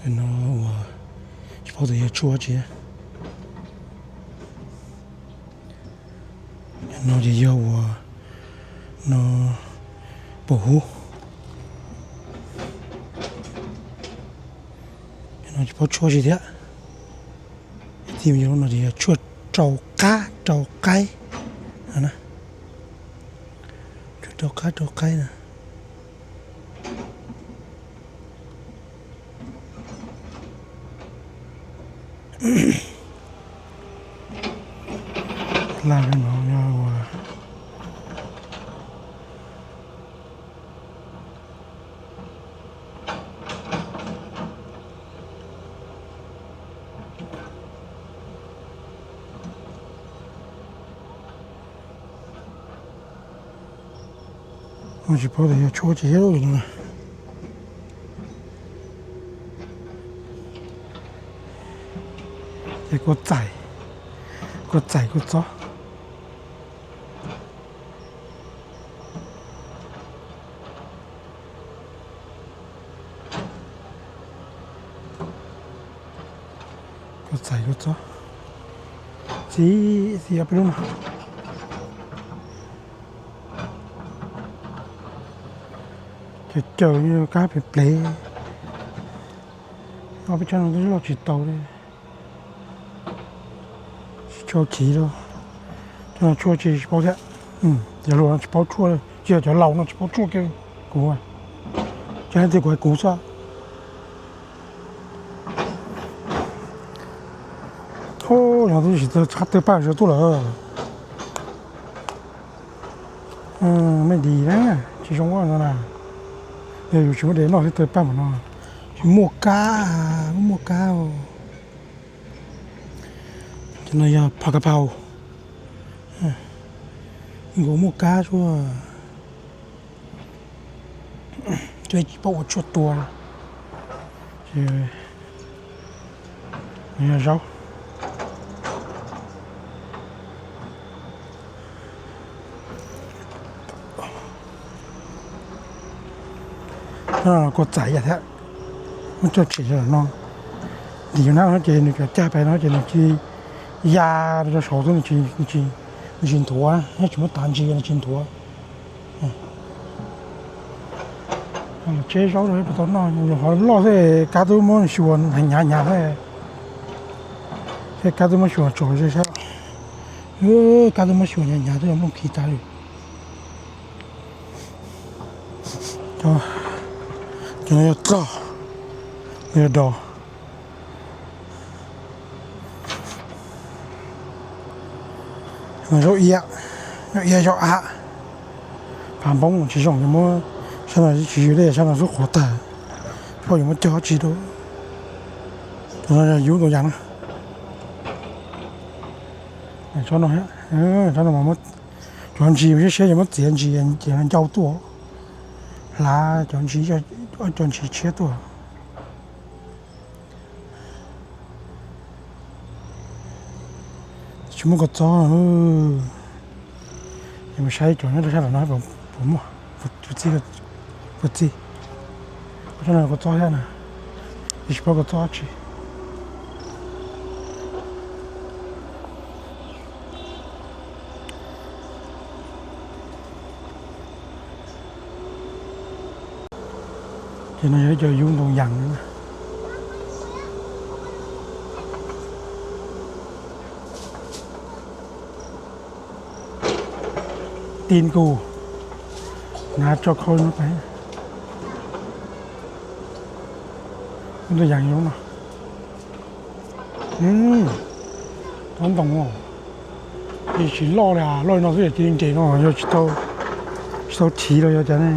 No uas tsis paub tias yog tshuaj tsi. No ces yog uas no pum hub. No tsis paub tshuaj tsi thiab. Tij yog no ces yog tshuaj rau qab rau qaib. Tshuaj rau qab rau qaib na. Laj no yog ua Tsis paub tias yog tshuaj tsis hiab li no. Ces kua txaim, kua txaim kua txob. Kua txaim kua txob. Txiv txiv ob peb lub no. Caws caws kab plev plev. Ob peb tsob no twb loj tsis tau li. Tsis tshua chiv li. Tsob no tshuaj tsis paub thiab. Cov hluas no tsis paub tshuaj, tsis yog cov laus no tsis paub tshuaj kiag kuv. Tsis hais tias kuv hais kuv xwb. Yog twb tsis txhab tawg paj zov tuaj lawm. Me dis na, tsis zoo no na. Yog yus tsis muaj dev noj thiab tawg paj npaum no. Tsis muaj kab, muaj kab. Cov no yog phav kav phau. Nkaus muaj kab suab. Tsis paub ua tshuaj tua. Yog zaub. Kua txaim yam thiab. Muab coj tsev no. Ntim yus nab no ces nws cov cag pais no ces nws tsis ya rau saud xwb, nws tsis nthuav, nws tsis muab tav ntsis nws tsis nthuav. Tseb zaub rau puas tau noj, ho loj xwb kab twb muab xyuas hnyav hnyav xwb. Thiab kab twb muab xyuas tso ze sab. Kab twb muab xyuas hnyav hnyav twb yog nplooj khi tag li. Cov no yog tloj, yog dos. Zaub iab, zaub iab zaub av. Phav npoob tsis zoo, muab sab no tsis yws li, sab no xub qhuav tag. Tsis paub yuav muab cog tsi rau. Cov no yog yub ntau yas na. Tsob no, tsob no mas cov ntsis siab siab yuav muab txiav ntsis ces ncau tuaj, hlav cov ntsis, cov ntsis tshiab tuaj. Tsis muaj kua txob. Mus saib cov nyob rau sab tom no puas muaj, puas txi, puas txi. Kua txob no kua txob thiab na, tsis paub kua txob tsi. Ces no yog ib co yub ntoo yas na. Ti nkus, hnav tso khau no pais. Yub ntoo yas yub no. Tob ntoo, tsis loj li, loj li no xwb yog cia li nres no yog tsis tau chiv los yog cas ne.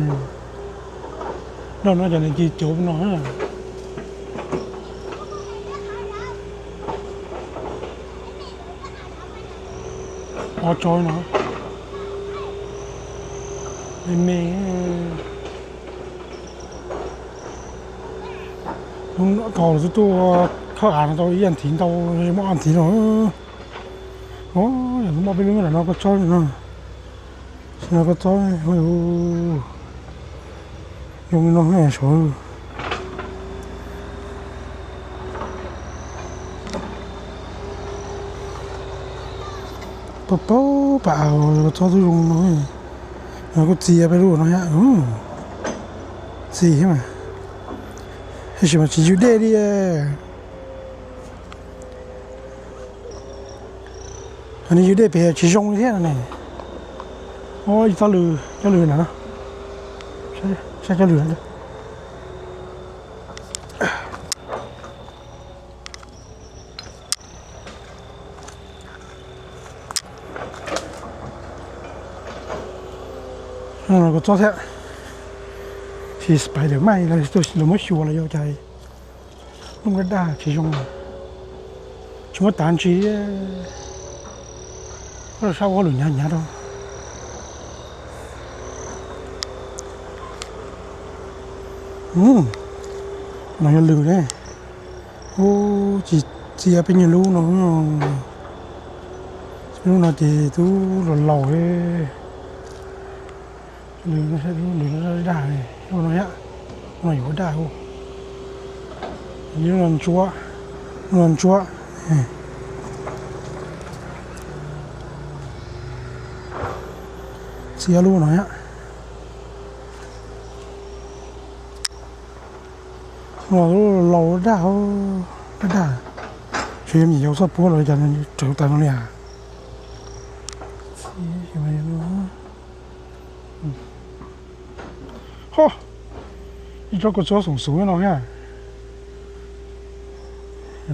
Loj no cas nws cia li cov no. Ob tsob no me me. Hnub no koj twb tuaj khawb av no tau ib as thiv ntau, muaj as thiv no. Yog muaj peb lub nyob ntawm no koj tsob no, no koj tsob zoo li no saud. Paub paub pam txob tub zoo no, no kuj txia peb lub no thiab. Txi thiab mas, tab sis mas tsis yws dej li. Nws yws dej pem tsis zoo li thiab ne. Ua ib tsob lws, cov lws na, saib cov lws na. Kuv txob thiab, tsis Spider-Man los muab xyuas los yog cas, lub daj daj tsis zoo, tsis muab tav ntsis, sab ua lwm hnyav hnyav rau. No yog lwm ne. Ub, tsis txia peb nyuag lub no, lub no ces twb laus laus li. Lwm no, lwm no daj, lub no thiab, lub no yuav ua daj, lub no ntsuab, lub no ntsuab. Txia lub no thiab. No laus daj, daj daj. Tsuas yog me nyuam yaus txhob puab los cas raws tas no li as. Ho, ib tsob kua txob xoom xoom no thiab.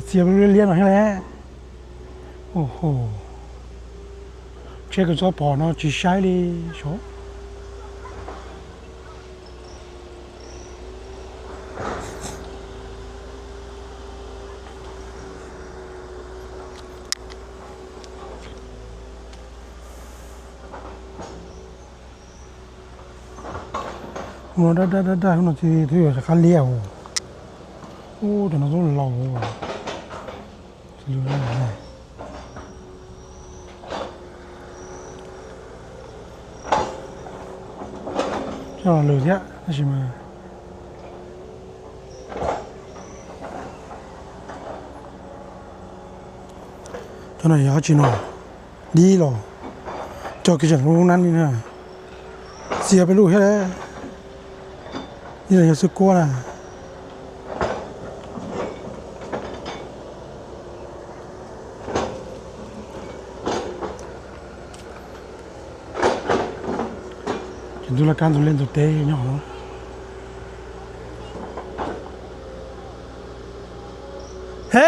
Txia liab liab no thiab lauj. Tseb kua txob pom no tsis saib li sav. Ub, no daj daj daj daj no ces twb yog rov qab liab os. Ub, cov no twb laus. Coj los lwm thiab tab sis mas cov no yog dab tsi no? Dib los cog kiag tseem lub nab li na. Txia peb lub thiab. Dib los yog xwb kuab na. Ces ntu laj kab ntu liaj ntu teb nyob hov. He,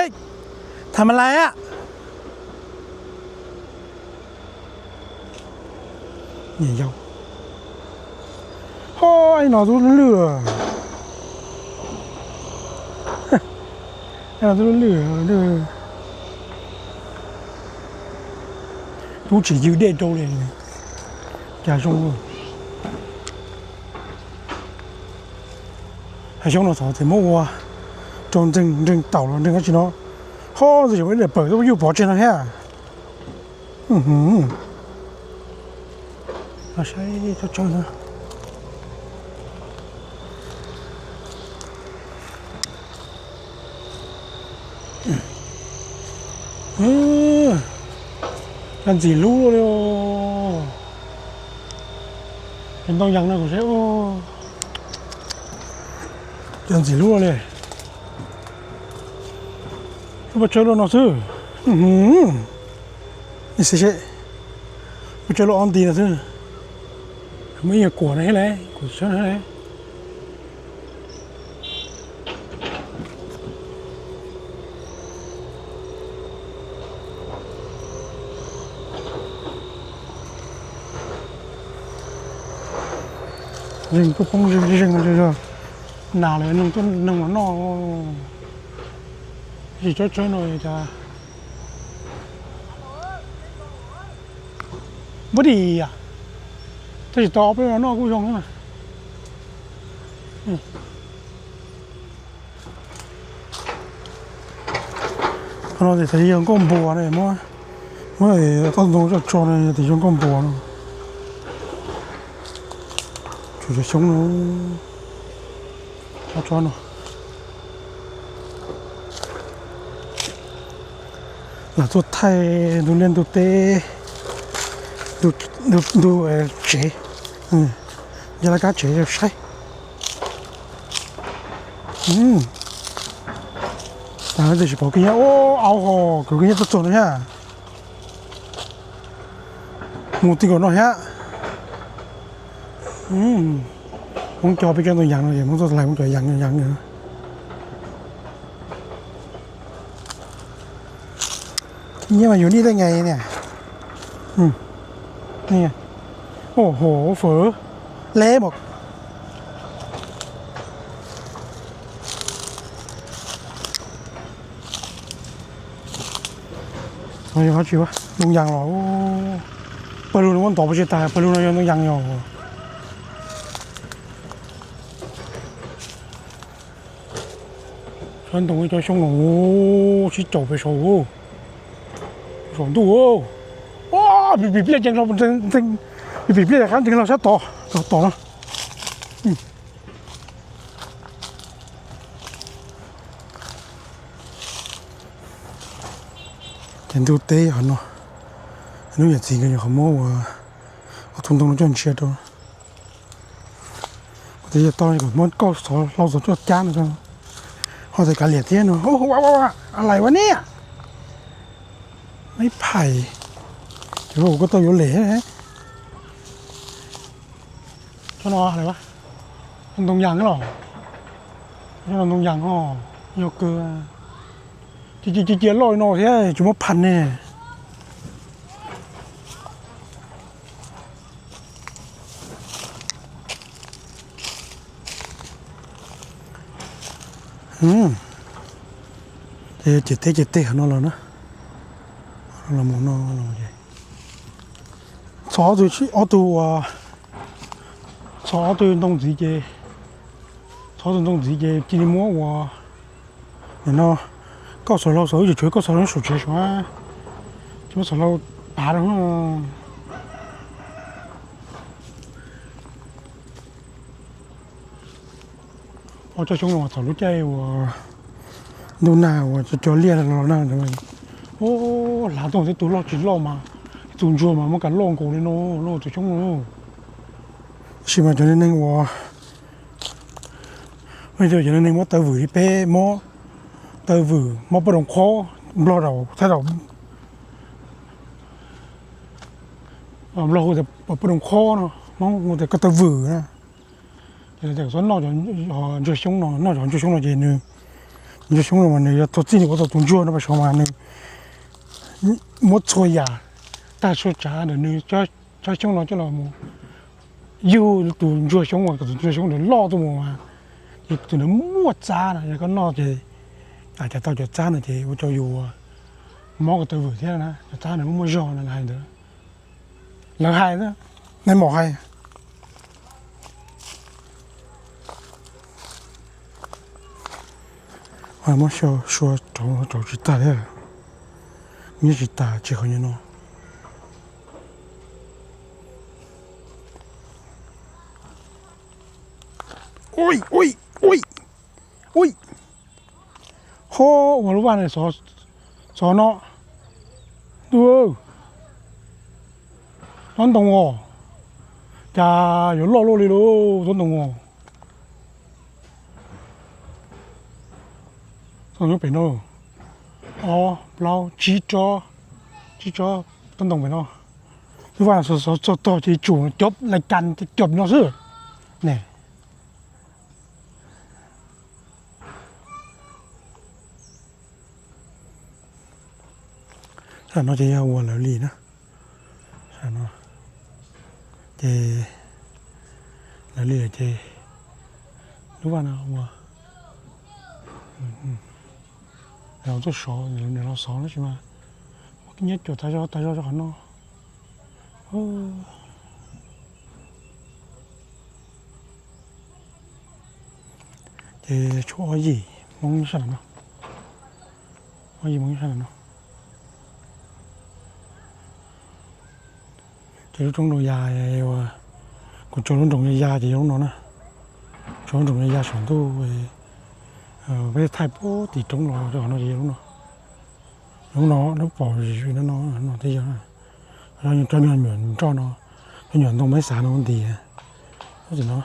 tham mas lais a. Niam yau, ho, ib no tub lwj, ib no tub lwj, tub tsis yws dej rau li, cas zoo. Hav xyoob no txog ces muab ua rau nreeg, nreeg taum los nreeg dab tsi no, ho, ntxim yog ib daim pawg tub yuj pov tseg no thiab. Saib tsob tsawb na. Cov ntxim hlub li. Cov ntoo yas no kuv saib, cov ntxim hlub li. Lub pob tsawb loj no xwb. Xwb seb, pob tsawb loj ob nti no xwb. Muaj ib yam kuam no thiab lauj, kuam tshawb no thiab lauj. Zeeg tuaj poob zeeg zeeg no, nas lawv noog tuaj noog los noj. Tab sis tsob tsawb no cas npab dis, tab sis tau ob peb los noj kuj zoo na. Qhov no ces yog nkauj npuas na, muab, muab toj ntoo tso tso no ces yog nkauj npuas no. Tshuav cov xyoob no, tsob tsob no. Lam tuaj thaij ntu liaj ntu teb, Ntu, ntu tsev, nce laj kab tsev saib. Tam sim no pom kiag nyab, au ho, kwv kiag nyab tuaj txog no thiab. Mus ti nkaus no thiab. Hmoob cov peb cov ntoo yas no es Hmoob tuaj hlais Hmoob cov yas yas. Nyiaj mas yuav nij tej nqaij niam. Ua hauv fawm le mas. Yog dab tsi ntoo yas los? Pawg lug no muab ntov pov tseg tas, pawg lug no yog ntoo yas yog. Sab ntoo cov xyoob no sib caum pem saum, saum ntuj. Pim pim pliaj ceev hlo, pim pim pliaj qab ntseeg hlo sab tod, tom no. Ces ntuj teb qhov no, hnub yawm txiv nkawd nyuam qhuav muab ua, ua tus ntoo no coj ntsia rau. Ua tus yog tau kom muab kauj xov hlau xov coj cab no, ho tes kav liam thiab no. Lais ua niam, ib phais, ces ua koj tau yuav lem. Tsob no ntoo yas los, tsob no ntoo yas ho yog kawg. Cia cia cia loj li no thiab tsis muab phaj ne. Ces ces teb ces teb qhov no los na, los mus no los ces txog ob tug, ob tug ua, txog ob tug ntoo ntxiv ces, txog ob tug ntoo ntxiv ces cia li muab ua no, kauj xov hlau xov, wb tseem tshuav kauj xov hlau nyob saum tsev saum, ces muab xov hlau pav rau. Ob tsob xyoob no thaum lub caij uas ntuj nag uas cov liaj los na, hlav tuaj thiab tus loj tsis loj mas, tus ntsuag mas muab kav loj nkaus li no, loj tus xyoob no. Tab sis mas cov neeg uas, cov neeg muab taw vwm li peb muab taw vwm, muab paj roos khob, Nplog thaum, Nplog hu tias paj roos khob no, Hmoob hu tias ko taw vwm na. Ces txhob noj ntsuag xyoob no, noj cov ntsuag xyoob no ces nws, ntsuag xyoob no mas nws yog thaum txij nws ua tau tus ntsuag no pas saud mas nws muab txhua yam tag txhua tsav ntawm nws tsob xyoob no coj los mus yug tus ntsuag xyoob uas kom tus ntsuag xyoob ntawd loj tuaj mus mas, ces tus ntawd muaj txab na, yog koj noj ces, a, cas tau cov txab no ces ua rau yus mob ko taw vwm thiab na, cov txab ntawd muaj muaj zog na, lawv hais ntawd. Lawv hais, nej mam hais. Muab xyuas rau tsis tag thiab, nyob tsis tag tsis qhov nyuag no. Ui ui ui ui, ho ua lub vaj no xov no, ntuj, tsob ntoo os, cas yuav loj luaj li lauj, tsob ntoo os. Tsob ntoo nyob pem no, ob plaub tsib tsob, tsib tsob tsob ntoo pem no. Lub vaj no xov xov txog tog ces tsum cov lais kas cov no xwb ne. Sab no ces yog ua lawv li na, sab no ces lawv li lawm ces lub vaj no ua, lawv tuaj sov, nws los xov tab sis mas muaj kib nyiab cuam tas zog tas zog rau qhov no. Ces tshuav ob yim Hmoob sab no, ob yim Hmoob sab no. Ces lub roob nroos ya, kuv tso lub nroos ya ya ces yog lub no na. Tso lub nroos ya ya saum ntuj, peb thaij puag tim roob los rau qhov no ces yog lub no. Lub no, lub pom no no, no twb yog. Cov nyuam nroj no, cov nyuam ntoo meb xav no ntiav. Tim no.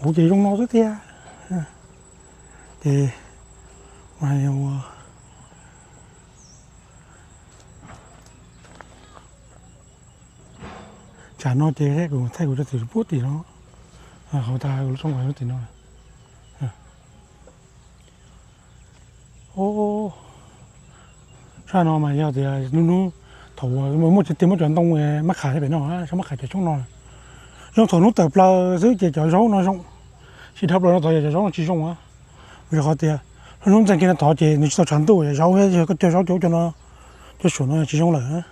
Kuv ces zoo no xwb tiag. Ces ua tsam no ces kuv thaij kuv rau tim puag tim no, hauv tas lub tsob nkaus tim no. Sab no mas yog tias hnub hnub thaum uas muaj tsev tias muaj cov ntoo mab kham pem no, tsob mab kham cov tshoob no, zoo thaum hnub tawm plaws xwb ces cov zaub no zoo, tsis dhau plaws no tod yog cov zaub no tsis zoo. Vim rau qhov tias hnub ntxeeg kiag no tod ces nws tsis tau tshav ntuj, zaub thiab koj cog zaub cov ub cov no, cov suam no tsis zoo lawm.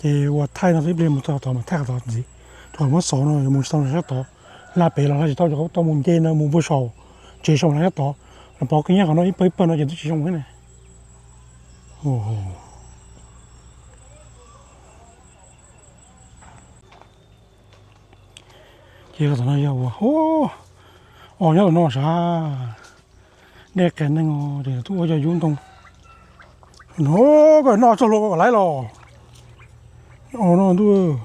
Ces ua thaij no ib pliag mus txog tod mas thaij qhov tod ntxiv, rau qhov muab xov no yuav mus tsis tau sab tod, hla pem los hla tsis tau, rau qhov tau mus nce no mus puag saum tsev saum hla sab tod, los pov kev nyob qhov no ib pawg ib pawg no ces twb tsis zoo thiab ne. Ces tom no yog ua, o nyob tom no sav, dej qias neeg os, ces tuaj ua cov yub ntoo no, koj noj txog luag kom laiv los. O no ntuj,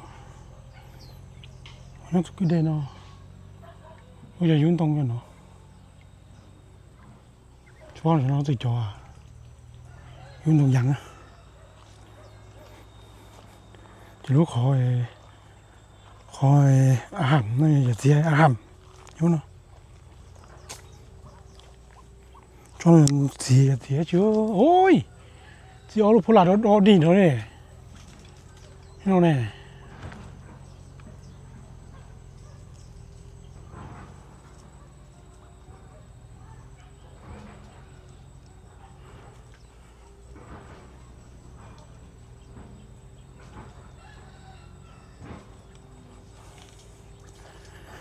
nyob tus kwj dej no, ua cov yub ntoo cov no. Tsis paub no twb cov yub ntoo yas na. Ces lub qhov, qhov a ham no yog txiv a ham yub no. Tsob no txiv txiv tsis, txiv ob lub phub lam do dig nrad ne. No ne.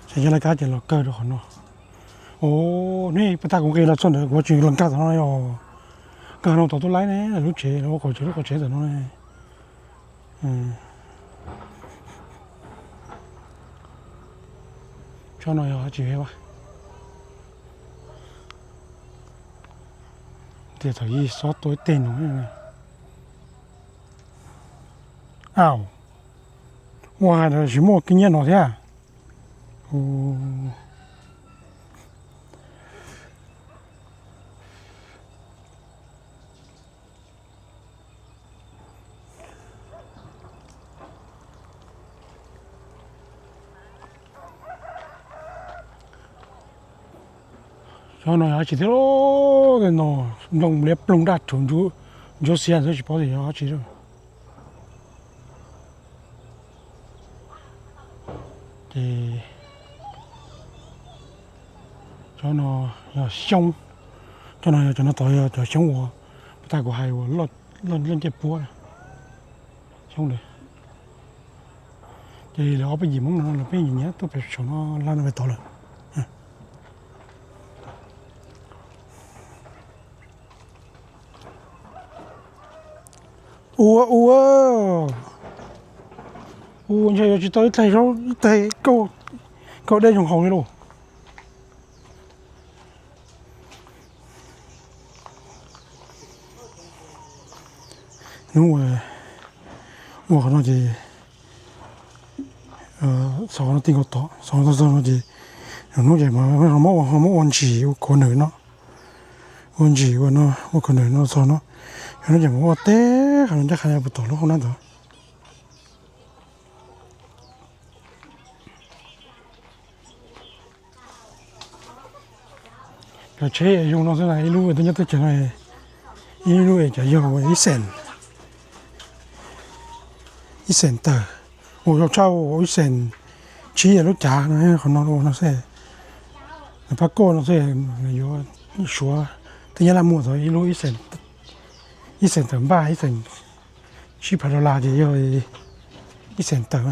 Ces yog laj kab ces los kawg rau qhov no. O, nej puas tag kuv nqis los txog ntawd kuv tsis los nkag tom no os. Nkag no tom tuaj laib ne, lub tsev los ua kom tsev lub qhov tsev tom no. Tsob no yog tsis tias thaum ub xob tua ib teg no. Au, ua hais tias tsis muaj kev nyiaj no thiab. Tsob no yog tsis tias no, nplooj liab ploog daj rhuv ntsuab xiab xwb tsis paub tias yog tsis. Ces tsob no yog xyoob, tsob no yog cov no tod yog cov xyoob uas puag ta kuv hais uas loj ncej puab xyoob lawm. Ces lawv ob peb yim Hmoob no los peb nyiam nyiam tuaj pem saum no hla no pem tod lawm. Ua ua, ua ntshe yuav tsis tau ib teg zaub ib teg kauj dej zoo haus li lauj. Hnub ua qhov no ces xov no ti nkaus tod, xov no txog no ces hnub ces muab ua ntsis ua khuav nws no, ua ntsis ua no ua khuav nws no txog no, yog no ces mus ua teb qhov no ncaj qha puag tom lub hoob nab ntawd. Cov tsheb zoo no xwb na, ib lub twb nyob teb chaws no, ib lub es cov yog ua ib xeem, ib xeem tawm, ua zoo tshaj ua ib xeem tsib lub cav no, qhov no ua no xwb, pab koj no xwb, yuav suav tej nyab laj muag txog ib lub ib xeem tawm npaj ib xeem tsib phav dollar ces yog ib xeem tawm.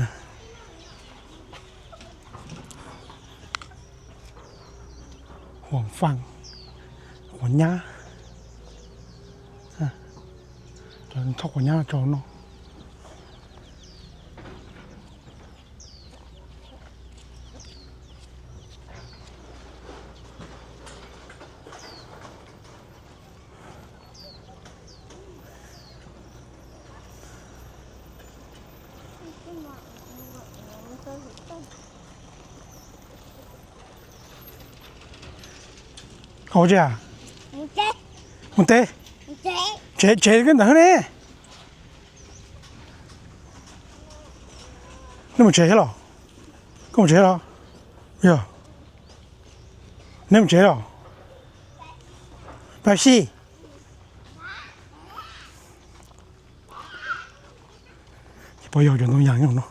Quav faj, quav nyab, txhob quav nyab tso no. Ua tsi a? Mus tsev. Tsev, tsev koj ntawd ne. Nej mus tsev thiab los? Koj mus tsev los? Yog, neb mus tsev los? Pab sij. Pov yog cov ntoo yas no.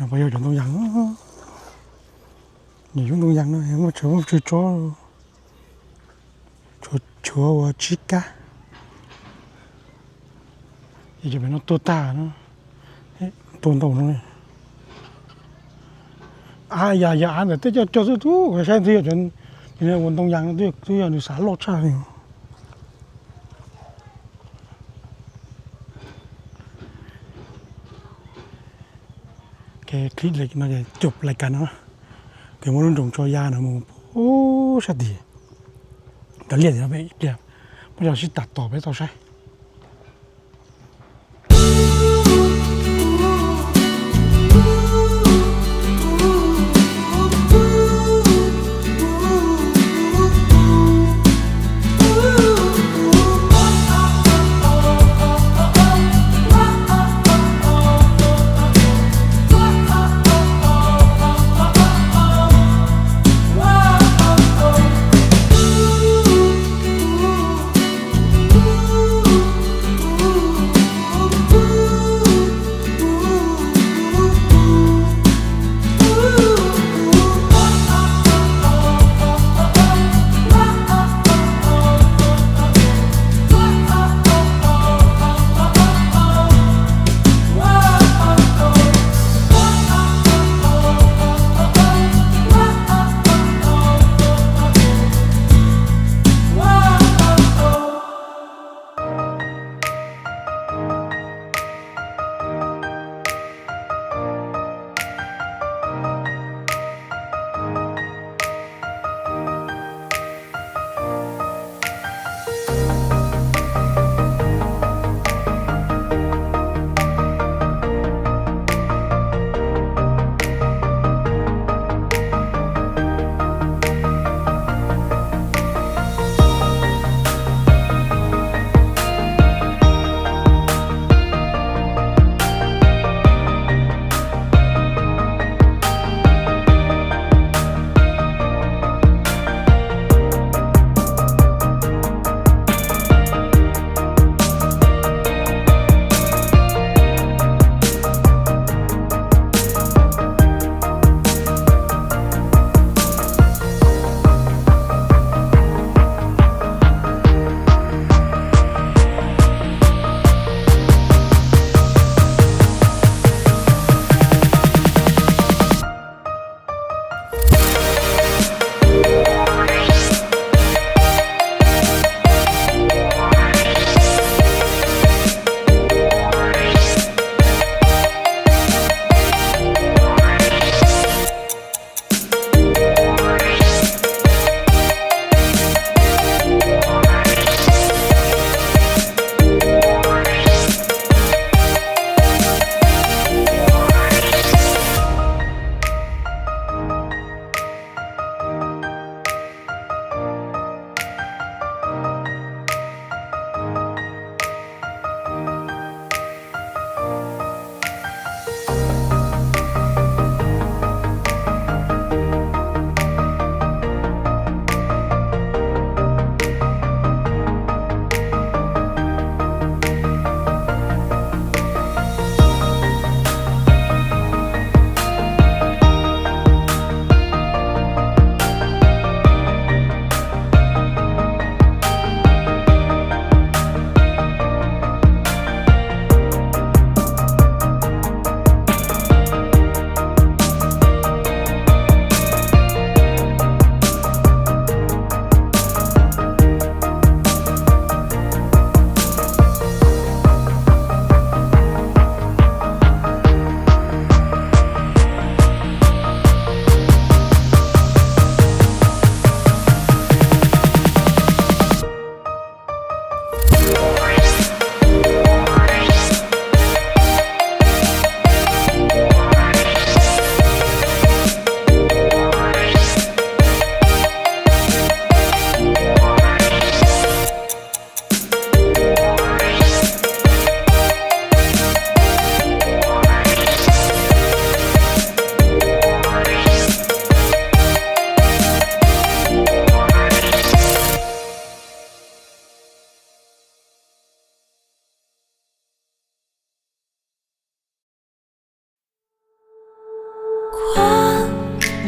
Pov yog cov ntoo yas. Nws yog ntoo yas no, muaj tsev muaj tswv tsob, tshuav ua tsib kab. Ces cov pem no tuag tag no, tuag ntau no. Av yas, yog av ntawm tej coj cog xwb tub, kuv saib twb yog cov ua ntoo yas no twb yog nws xav loj tshaj li. Clip no ces cov lais kas no, ces muab lub nroos tso ya no mus pub sab tid. Cov liaj tim no peb ib pliag muab coj sib tham tom peb tau saib.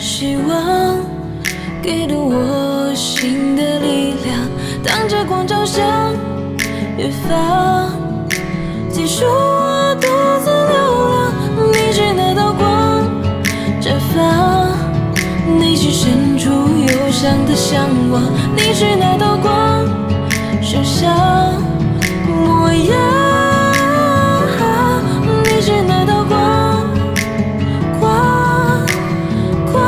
希望给了我新的力量，当这光照向远方，结束我独自流浪。你是那道光，绽放内心深处忧伤的向往。你是那道光， 盛夏模样，你是那道光，光，光。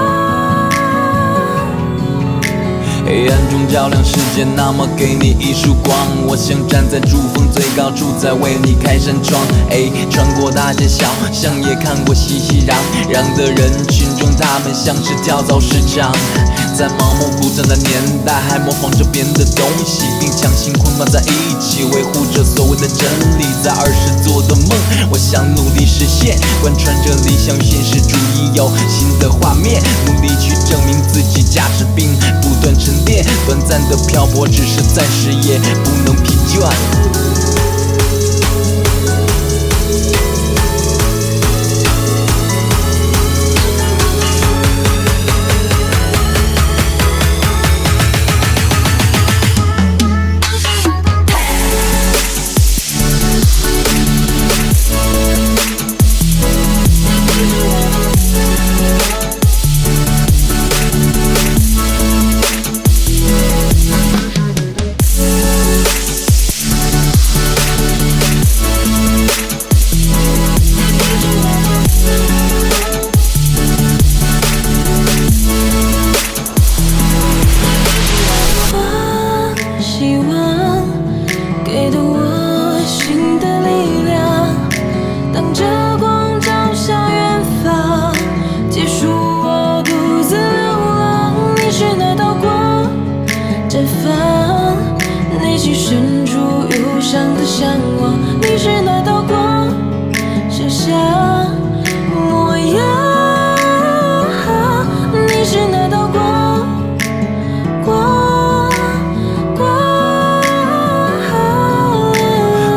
黑暗中照亮世界，那么给你一束光。我想站在珠峰最高处，再为你开扇窗。哎，穿过大街小巷，也看过熙熙攘攘的人群中，他们像是跳蚤市场。 在盲目鼓掌的年代，还模仿着别人的东西，并强行捆绑在一起，维护着所谓的真理。在儿时做的梦，我想努力实现，贯穿着理想与现实主义，有新的画面，努力去证明自己价值，并不断沉淀。短暂的漂泊只是暂时，也不能疲倦。 希望给了我新的力量，当这光照向远方，结束我独自流浪。你是那道光， 绽放内心深处忧伤的向往。你是那道光，盛夏模样。你是那道光，光，光。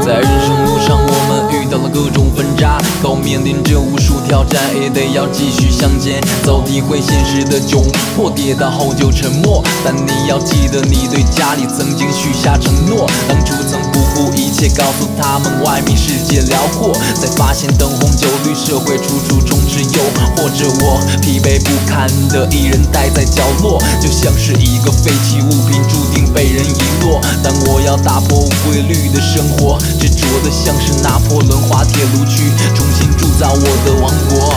在人生路上，我们遇到了各种分岔，都面临着无数挑战，也得要继续向前，走题会现实的窘 迫，跌倒后就沉默。但你要记得，你对家里曾经许下承诺，当初曾不顾一切告诉他们，外面世界辽阔，才发现灯红酒绿，社会处处充斥诱惑着我，疲惫不堪的一人待在角落，就像是一个废弃物品，注定被人遗落。但我要打破无规律的生活，执着的像是拿破仑滑铁卢去重新铸造我的王国。